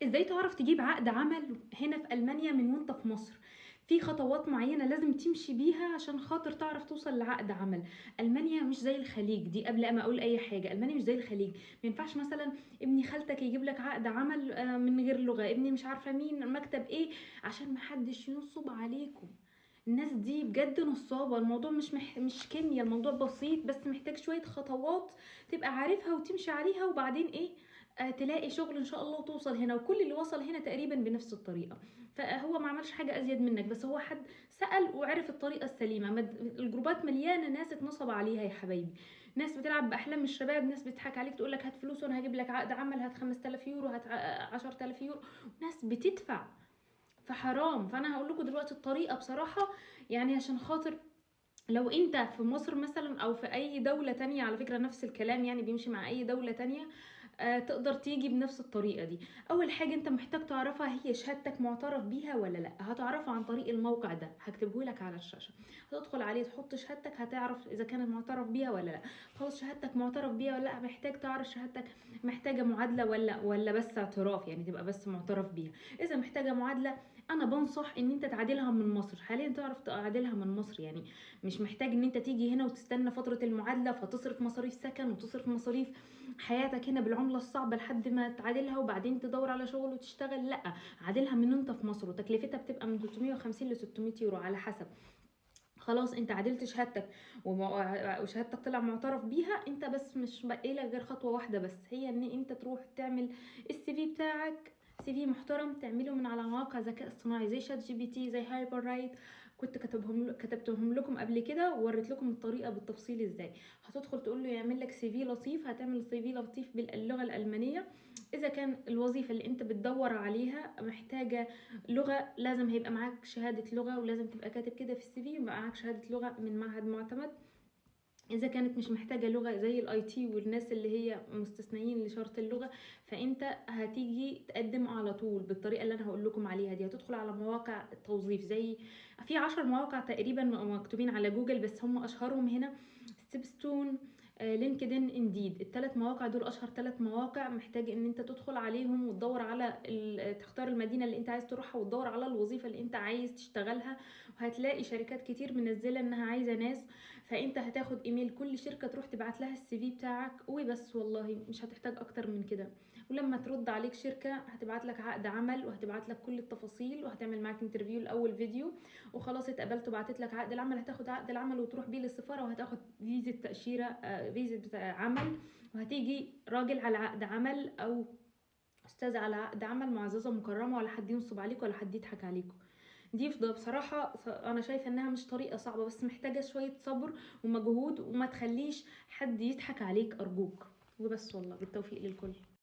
ازاي تعرف تجيب عقد عمل هنا في ألمانيا من وانت في مصر؟ في خطوات معينة لازم تمشي بيها عشان خاطر تعرف توصل لعقد عمل. ألمانيا مش زي الخليج، دي قبل ما أقول أي حاجة، ألمانيا مش زي الخليج. ما ينفعش مثلا ابني خالتك يجيب لك عقد عمل من غير لغة، ابني مش عارفة مين، مكتب ايه، عشان محدش ينصب عليكم. الناس دي بجد نصابة. الموضوع مش كيمياء، الموضوع بسيط، بس محتاج شوية خطوات تبقى عارفها وتمشي عليها، وبعدين ايه تلاقي شغل ان شاء الله وتوصل هنا. وكل اللي وصل هنا تقريبا بنفس الطريقة، فهو ما عملش حاجة ازيد منك، بس هو حد سأل وعرف الطريقة السليمة. الجروبات مليانة ناس اتنصب عليها يا حبايبي، ناس بتلعب بأحلام الشباب، ناس بتضحك عليك تقول لك هات فلوس وانا هجيب لك عقد عمل، هات 5000 يورو، هات 10000 يورو، ناس بتدفع، فحرام. فانا هقول لكم دلوقتي الطريقة بصراحة، يعني عشان خاطر لو انت في مصر مثلا او في اي دولة تانية، على فكرة نفس الكلام يعني بيمشي مع اي دولة تانية، تقدر تيجي بنفس الطريقة دي. اول حاجة انت محتاج تعرفها هي شهادتك معترف بيها ولا لا. هتعرفها عن طريق الموقع ده، هكتبه لك على الشاشة، هتدخل عليه تحط شهادتك، هتعرف اذا كانت معترف بيها ولا لا. خلاص شهادتك معترف بيها ولا لا، محتاج تعرف شهادتك محتاجة معادلة ولا بس اعتراف، يعني تبقى بس معترف بيها. اذا محتاجة معادلة، انا بنصح ان انت تعادلها من مصر حاليا، تعرف تعادلها من مصر، يعني مش محتاج ان انت تيجي هنا وتستنى فترة المعادلة، فتصرف مصاريف سكن وتصرف مصاريف حياتك هنا بالعملة الصعبة لحد ما تعادلها وبعدين تدور على شغل وتشتغل. لا، عادلها من انت في مصر، وتكلفتها بتبقى من 350 ل 600 يورو على حسب. خلاص انت عدلت شهادتك وشهادتك طلع معترف بيها، انت بس مش باقي لك غير خطوة واحدة بس، هي ان انت تروح تعمل ال CV بتاعك، CV محترم تعمله من على مواقع ذكاء اصطناعي زي ChatGPT، زي HyperWrite. كنت كتبتهم لكم قبل كده ووريت لكم الطريقة بالتفصيل ازاي. هتدخل تقول له يعمل لك CV لطيف، هتعمل CV لطيف باللغة الالمانية. اذا كان الوظيفة اللي انت بتدور عليها محتاجه لغة، لازم هيبقى معاك شهادة لغة، ولازم تبقى كاتب كده في ال CV يبقى معاك شهادة لغة من معهد معتمد. اذا كانت مش محتاجه لغة زي ال IT والناس اللي هي مستثنيين لشرط اللغة، فانت هتيجي تقدم على طول بالطريقة اللي انا هقول لكم عليها دي. هتدخل على مواقع التوظيف، زي في 10 مواقع تقريبا مكتوبين على جوجل، بس هم اشهرهم هنا StepStone، LinkedIn، Indeed. الثلاث مواقع دول اشهر 3 مواقع، محتاج ان انت تدخل عليهم وتدور على تختار المدينة اللي انت عايز تروحها وتدور على الوظيفة اللي انت عايز تشتغلها، وهتلاقي شركات كتير منزله انها عايزه ناس، فانت هتاخد ايميل كل شركة تروح تبعت لها ال CV بتاعك وبس. والله مش هتحتاج اكتر من كده. ولما ترد عليك شركة هتبعت لك عقد عمل وهتبعت لك كل التفاصيل وهتعمل معاك interview الاول فيديو، وخلاص اتقبلت وبعتت لك عقد العمل، هتاخد عقد العمل وتروح بيه للسفاره وهتاخد فيزا تاشيرة، فيزا عمل، وهتيجي راجل على عقد عمل او استاذ على عقد عمل معززه مكرمة، ولا حد ينصب عليك ولا حد يضحك عليكم. دي بصراحة أنا شايفة إنها مش طريقة صعبة، بس محتاجة شوية صبر ومجهود، وما تخليش حد يضحك عليك أرجوك. وبس والله، بالتوفيق للكل.